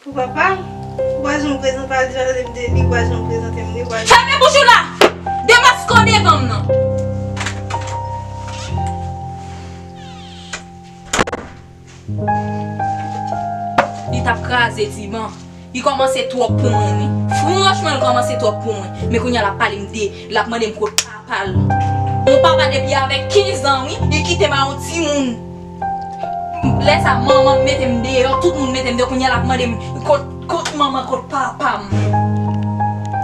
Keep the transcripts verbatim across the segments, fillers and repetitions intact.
Pou papa m, ou pa janm prezante, pa janm prezante m li, ou pa janm prezante m li, ou pa janm... Fèmen bouch ou la! Demaske w devan m nan! Li t ap kraze divan. Li kòmanse twòp pou mwen, wi. Franchman, li kòmanse twòp pou mwen. Men kounye a, l ap pale m de, l ap mande m kot papa l. Yon papa depi avèk kenz an, wi, li kite m a yon timoun. Lè sa, manman m mete m deyò, tout moun mete m deyò. Kounye a, l ap mande m kot, kot manman, kot papa m.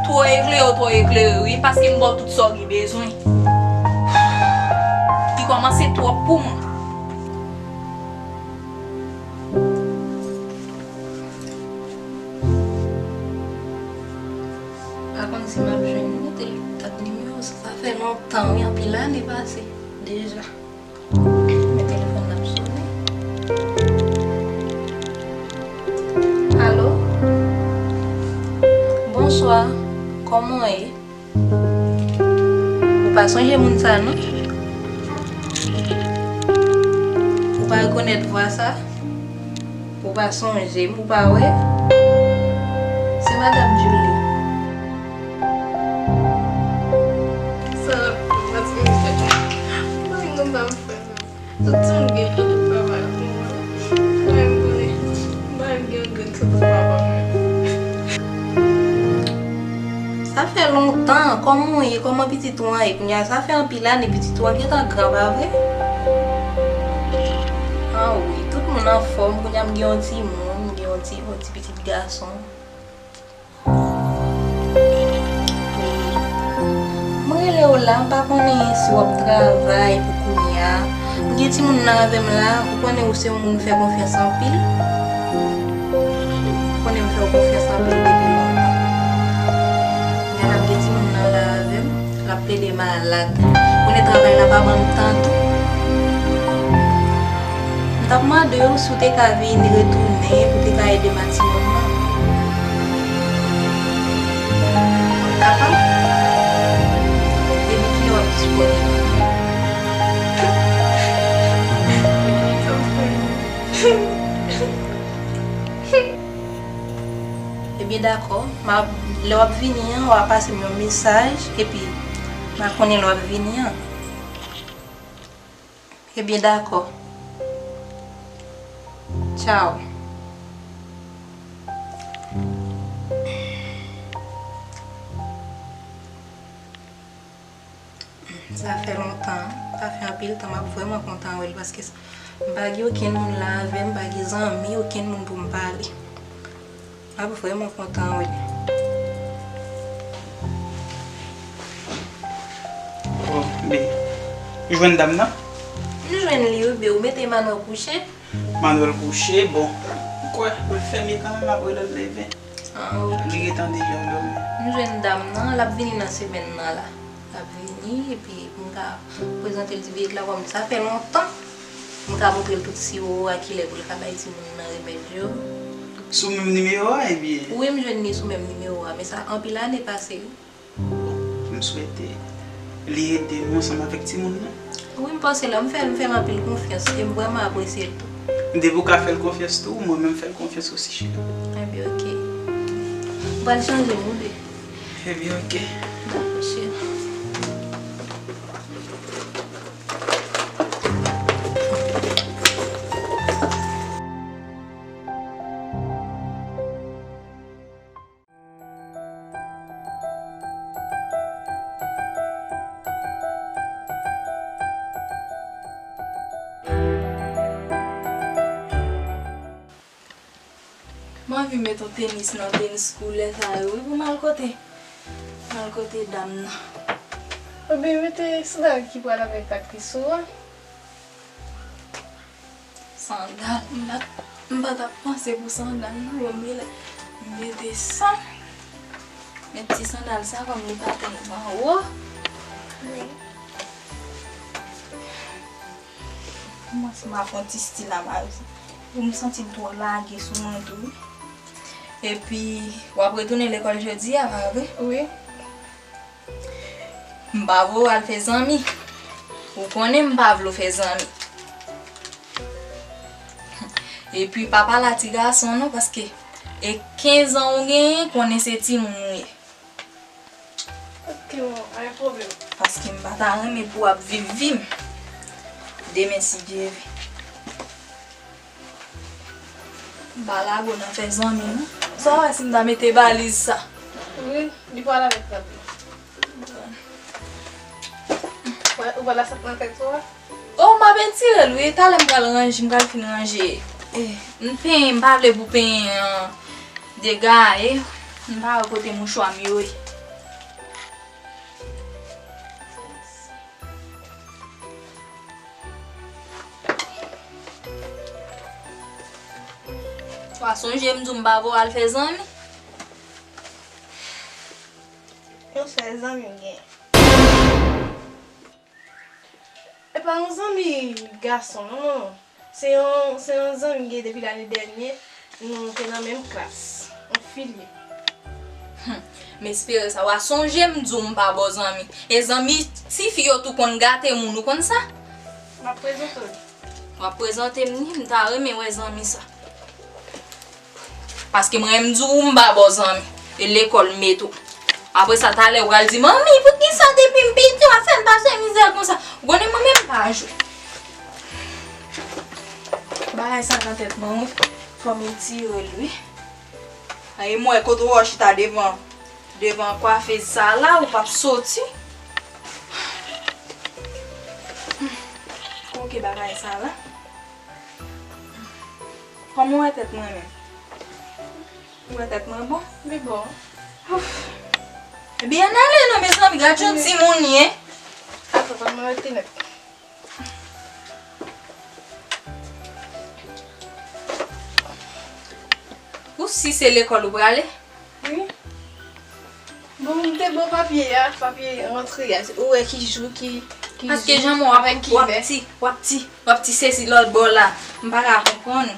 Twò eklere, w twò eklere, wi, paske m ba w tout sa w gen bezwen. Li kòmanse twòp pou mwen. Pa konn si m ap jwenn li, tel, dat nimewo sa. Sa fè lontan, wi, anpil ane pase deja. Men telefòn nan ap sonnen. Alo? Bonswa. Kòman w ye? Ou pa sonje moun sa, non? Ou pa rekonèt vwa sa? Ou pa sonje m, ou pa wè? Se Madanm Julie. Sa, m pa sonje. Mwen, nou pa m fè sa. Tout timoun gen foto papa yo pou mwen. Mwen, m konnen. M pa gen grenn foto papa m menm. Sa fè lontan. Kòman w ye? Kòman pitit ou an ye kounye a? Sa fè anpil ane pitit ou an gentan gran, pa vre? Ah wi, tout moun anfòm. Kounye a m gen yon timoun, m gen yon ti, yon ti pitit gason. M rele w la, m pa konnen si w ap travay pou kounye a. M gen timoun nan avè m la, ou konnen ou se yon moun m fè konfyans anpil. Ou konnen m fè w konfyans anpil depi lontan. Men la m gen timoun nan la avè m, l ap plede malad. Konnen travay la pa ban m tan tou. M t ap mande w si w te ka vin retounen pou w te ka ede m ak timoun nan. Ou t ap? Depi kilè w ap disponib? Ebyen, dakò. M ap, lè w ap vini an, w a pase m yon mesaj, epi m a konnen lè w ap vini an. Ebyen, dakò. Tchao. Sa fè lontan, sa fè anpil tan, m ap vrèman kontan wè l, paske m pa gen okenn moun la avè m, m pa gen zanmi, okenn moun pou m pale. M ap vrèman kontan wè l. Oh, be. Ou jwenn dam nan? M jwenn li, wi, be, ou mete Manuel kouche? Manuel kouche, bon. M kwè, m ap fèmen kanmenm apre lè l leve. Ah, ok. Li gentan deja dòmi. M jwenn dam nan, l ap vini nan semèn nan la. L ap vini, epi pou m ka prezante l ti vizit la, kòm sa fè lontan. M ka montre l tout siwo a, kilè pou l ka bay timoun nan remèd yo. Sou menm nimewo a, ebyen? Wi, m jwenn li sou menm nimewo a, men sa anpil ane pase, wi. M swete li ede nou ansanm avèk timoun nan. Wi, m panse lè m fè l, m fè l anpil konfyans, e m vrèman apresye l tou. Depi w ka fè l konfyans tou, mwen menm fè l konfyans osi, cheri. Ebyen, ok. M pral chanje m, wi, be. Ebyen, ok. Dakò, cheri. M anvi met yon tenis nan tenis koulè sa yo, wi, pou m al kote, m al kote dam nan. Ebyen, mete sandal ki pral avèk ak li sou an. Sandal, m pa t, m pa t ap panse pou sandal, non, bon, m mete sa. Men ti sandal sa, kòm li pa tèlman wo. Wi. Mwen, si m ap fè yon ti stil a Marie. Ou m santi l twò lage sou mwen tou, wi. Epi, w ap retounen lekòl jodi a, pa vre? Wi. M pa vle w al fè zanmi. Ou konnen m pa vle w fè zanmi. Epi, pa pale a ti gason, non, paske E kenz an ou genyen, konnen se timoun ou ye. Ok, bon, pa gen pwoblèm. Paske m pa ta renmen pou w ap viv vi m demen si Dye vle. M pa lage w nan fè zanmi, non. Sa w wè si m ta mete valiz sa? Wi, li pral avèk zanmi. Ou wè, ou wè la sa k nan tèt ou a? Oh, m ap etire l, wi. Talè m pral ranje, m pral fin ranje. Eh, m penyen, m pa vle pou penyen an degaye. M pa wè kote mouchwa m yo ye. Wa sonje m di w m pa voye w al fè zanmi. Yon sèl zanmi m gen. E pa yon zanmi gason, non, non, non. Se yon, se yon zanmi m gen depi lane dènye. Nou te nan menm klas. Yon fi l ye. Hum, m espere sa. Wa sonje m di w m pa ba w zanmi. E zanmi tifi yo tou konn gate moun, ou konn sa? M ap prezante w li. W ap prezante m li, m ta renmen wè zanmi sa. Paske mwen menm di w m pa ba w zanmi. E lekòl m mete w. Apre sa, talè ou pral di, "Manmi, poukisa depi m piti w ap fè m pase mizè konsa?" Ou konnen mwen menm m pa jwe. Bagay sa nan tèt mwen, wi. Fò m etire l, wi. E m wè kote w chita devan, devan kwafez sa la, ou p ap soti. Koke bagay sa la. Kòman w wè tèt mwen menm? Ou wè tèt mwen bon? Li bon. Ouf. Ebyen, ann ale non, mezanmi, gad jan timoun ye. Atò, ban mwen rete nèt. Ou si se lekòl ou prale? Wi. Bon, m te ba w papye a, papye rantre a. Ou wè ki jou, ki, ki jou, avèk ki lè. Paske jan mwen w ap, w ap ti, w ap ti, w ap ti sesi lòt bò la. M pa ka konprann ou.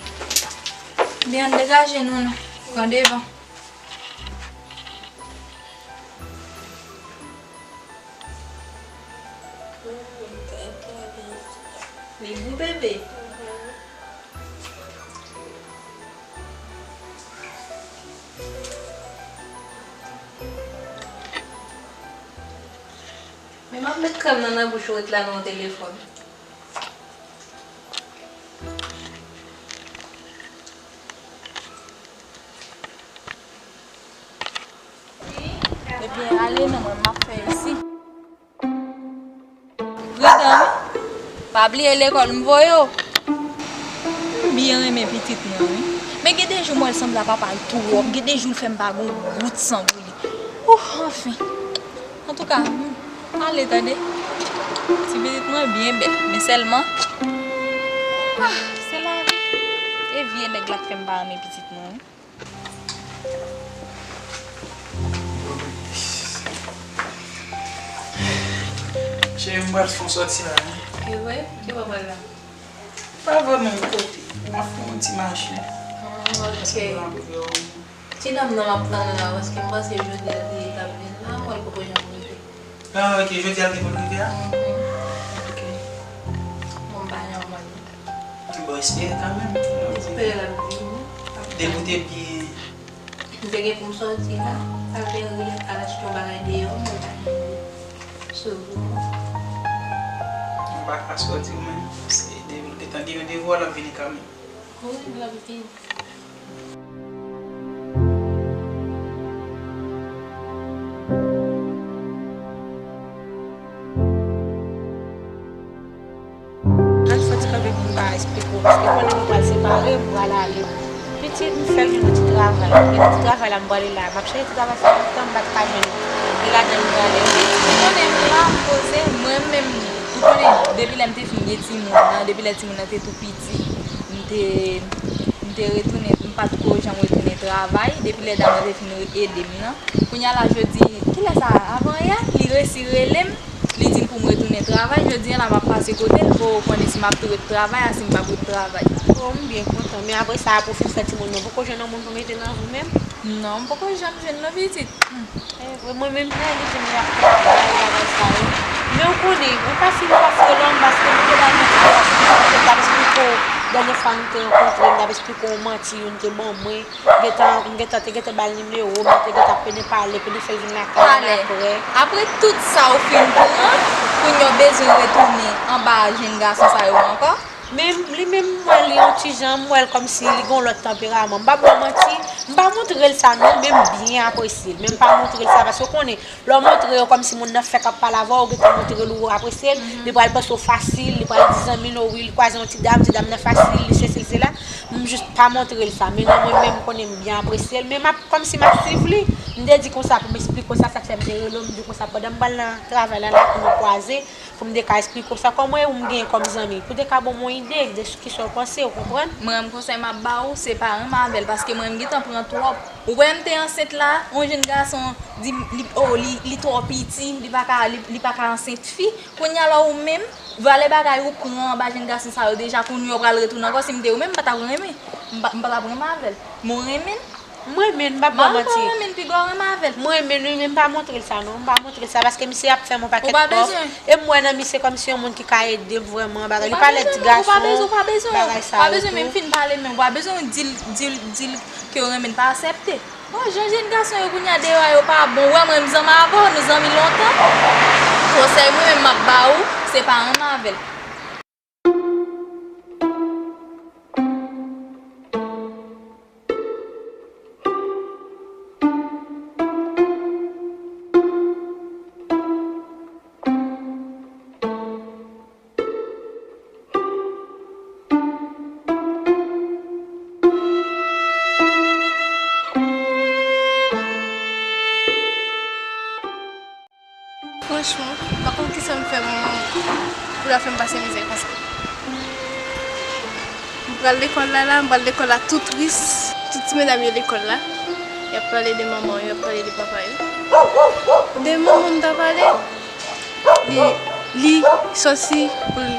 Byen, degaje nou, non. Pran devan. Li gou, bebe. Men m ap met krèm nan nan bouch ou ret la nan yon telefòn. Ebyen, ale non, mwen m ap fè isi. Pridan, wi. Pa bliye lekòl m voye w. M byen renmen pitit mwen, wi. Men gen de jou m wè l sanble a papa l twòp. Gen de jou l fè m pa gon gout san pou li. Ouf, anfen. Antouka, m ale tande. Ti pitit mwen byen bèl, men sèlman, ah, se lavi. E vye nèg la k fè m pa renmen pitit mwen, wi. Cheri, m pral fè yon sòti la, wi. E vre? Ki bò w pral la? Pa vrèman yon kote. M ap fè yon ti mache. Ah, ok. Ti dam nan m ap tann la, paske m panse jodi a li t ap vin la, m wè l poko janm rive. Ah, ok, jodi a l te konn rive a? Mhm. Ok. Bon, m pa janm wè l. Bon, espere kanmenm. Espere l ap vini. Depi w te byen. M te gen pou m sòti la, al fè ri, al achte yon bagay deyò, mwen pa gen sou. M pa ka sòti mwen. Se de, detan gen yon devwa, l ap vini kanmenm. Wi, l ap vini. Al fè ti kanpe pou m pa esplike w, paske konnen nou pral separe, m pral ale. Pitit, m fèk jwenn yon ti travay. E nan ti travay la, m prale la. M ap chèche ti travay sa lontan, m pa t ka jwenn. E ladan l m prale. Pitit, ou konnen m la, m poze, mwen menm, ou konnen, depi lè m te fin gen timoun nan, depi lè timoun nan te tou piti, m te, m te retounen, m pa t ko janm retounen travay, depi lè dam nan te fin ede m nan. Kounye a la, jodi, kilè sa, avan yè, li resi rele m, li di m pou m retounen travay. Jodi a la, m ap pase kote l, m poko konnen si m ap tou ret travay a, si m p ap ret travay. Oh, m byen kontan, men apre sa, pou fin fè timoun nan, poko jwenn yon moun pou mete nan vi w menm? Non, m poko janm jwenn non, pitit. Hmm. E vre, mwen menm nan li vin ap travay, bagay sa yo. Men ou konnen, ou pa fin pa frelòm, paske m te bay manti, paske m te bay manti, paske m te Dènye fwa nou te rankontre, m t ap esplike w manti youn te ban mwen. M gentan, m gentan te gentan ba l nimewo, m te gentan ap pede pale, pede fè l vin lakay la apre. Apre tout sa ou fin pran, kounye a w bezwen retounen anba jèn gason sa yo ankò? Men li menm, m wè li yon ti jan, m wè l kòmsi li gen yon lòt tanperaman. M p ap ba w manti, m pa montre l sa non, men m byen apresye l. Men m pa montre l sa, paske w konnen, lè w montre yo kòmsi moun nan fèk ap pale avè w, ou gentan montre l ou apresye l, li pral panse w fasil, li pral di zanmi l, o wi, li kwaze yon ti dam, ti dam nan fasil, li sesi, li sela. M jis pa montre l sa. Men non, mwen menm, m konnen m byen apresye l, men m ap, kòmsi m ap swiv li. M te di konsa pou m esplike w sa, sa k fè m te rele w, m di konsa, pandan m pral nan travay la, la, pou nou kwaze, pou m te ka esplike w sa kòman e ou m genyen kòm zanmi, pou te ka ban m yon ide de sou kisa w panse, ou konprann? Mwen menm konsèy m ap ba ou, se pa renmen avè l, paske mwen menm m gentan pran twòp. Ou wè m te ansent la, yon jèn gason di m, li, oh, li, li twò piti, li pa ka, li, li pa ka ansent fi. Kounye a la ou menm, valè bagay ou pran anba jèn gason sa yo deja, kounye a ou pral retounen ankò, si m te ou menm, m pa t ap renmen. M pa, m pa t ap renmen avè l. Men w renmen l? M renmen l, m p ap ba w manti. M renmen l, piga w renmen avè l. M renmen l, wi, men m pa montre l sa non. M pa montre l sa paske misye ap fè m yon pakèt tòf. E m wè nan misye kòmsi yon moun ki ka ede m vrèman, bagay. Li pa lè ti gason, bagay sa yo tou. Ou pa bezwen, men m fin pale, men ou pa bezwen di l, di l, di l ke w renmen l, pa aksepte. Bon, jan jèn gason yo kounye a deyò a yo pa bon. Ou wè mwen, m zanmi avè w, nou zanmi lontan. Konsèy mwen menm m ap ba ou, se pa renmen avè l. Franchman, m pa konn kisa m fè manman m pou l ap fè m pase mizè konsa. M pral lekòl la la, m pral lekòl la tou tris. Tout ti medam yo lekòl la, y ap pale de manman yo, y ap pale de papa yo. De manman m ta pale, li, li sòsi pou l,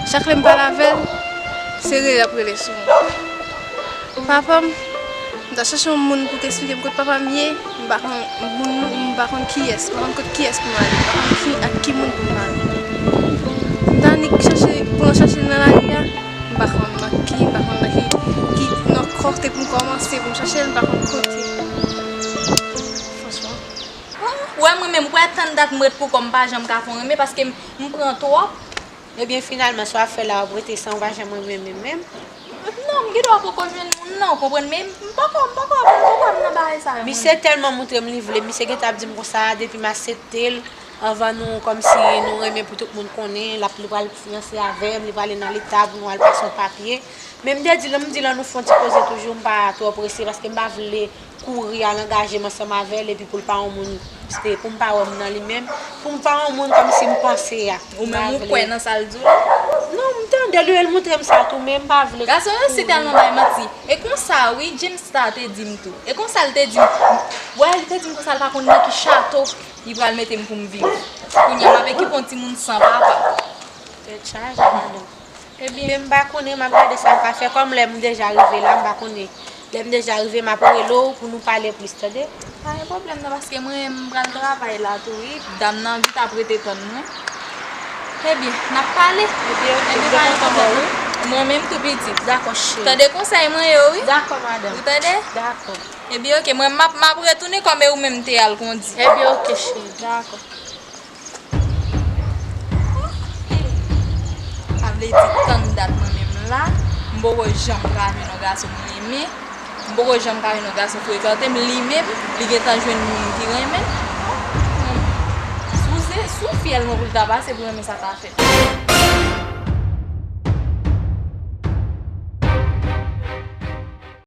chak lè m pale avè l, se rele l ap rele sou mwen. Papa m, m ta chèche yon moun pou te esplike m kot papa m ye, m pa konn moun, m pa konn kiyès, m pa konn kot kiyès pou m ale, m pa konn ki, ak ki moun pou m pale. M ta annik chèche, pran chèche nan lari a, m pa konn nan ki, m pa konn nan ki, ki, nan kote pou m kòmanse, pou m chèche l, m pa konn kote. Franchman. Ou wè mwen menm, ou wè tann dat m ret pou kò m pa janm ka fè yon renmen, paske m, m pran twòp. Ebyen, finalman, sa w ap fè la, w ap rete san w pa janm renmen menm menm? Non, m gen dwa poko jwenn moun nan, ou konprann, men m poko, m poko, m poko ap nan bagay sa yo. Misye tèlman montre m li vle, misye gentan ap di m konsa, depi m aksepte l, anvan nou, kòmsi nou renmen pou tout moun konnen, l ap, li pral fiyanse avè m, li prale nan leta pou nou al pase yon papye. Men m te di l, m di l ann nou fè yon ti koze toujou, m pa twò prese, paske m pa vle kouri al angaje m ansanm avè l, epi pou l pa yon moun, se pou m pa wè m nan li menm, pou m pa yon moun kòmsi m panse a. Ou menm ou kwè nan sa l di w la? Non, m tande l, wi, l montre m sa tou, men m pa vle. Gason yo si tèlman bay manti. E konsa, wi, James ta te di m tou. E konsa l te di m. Wè, li te di m konsa l pa konn nan ki chato li pral mete m pou m viv. Kounye a, m ap ekipe yon timoun san papa. Tèt chaje, madanm. Ebyen, m pa konnen, m ap gade sa m ka fè. Kòm lè m deja rive la, m pa konnen. Lè m deja rive, m ap rele w pou nou pale plis, tande? Pa gen pwoblèm non, paske mwen, m pral travay la tou, wi. Dam nan vit ap rete tann mwen. Ebyen, n ap pale. Ebyen, ok, ebyen, pa gen pwoblèm non. Mwen menm tou pitit. Dakò, cheri. Tande konsèy mwen yo, wi. Dakò, madanm. Ou tande? Dakò. Ebyen, ok, mwen, m ap, m ap retounen kòm e ou menm te al kondi. Ebyen, ok, cheri. Dakò. Sa vle di tann dat mwen menm la, m poko janm ka jwenn yon gason m renmen, m poko janm ka jwenn yon gason frekante m, li menm, li gentan jwenn moun ki renmen l. Si w se, si w fyèl mwen pou l ta pase pou renmen sa ta fèt.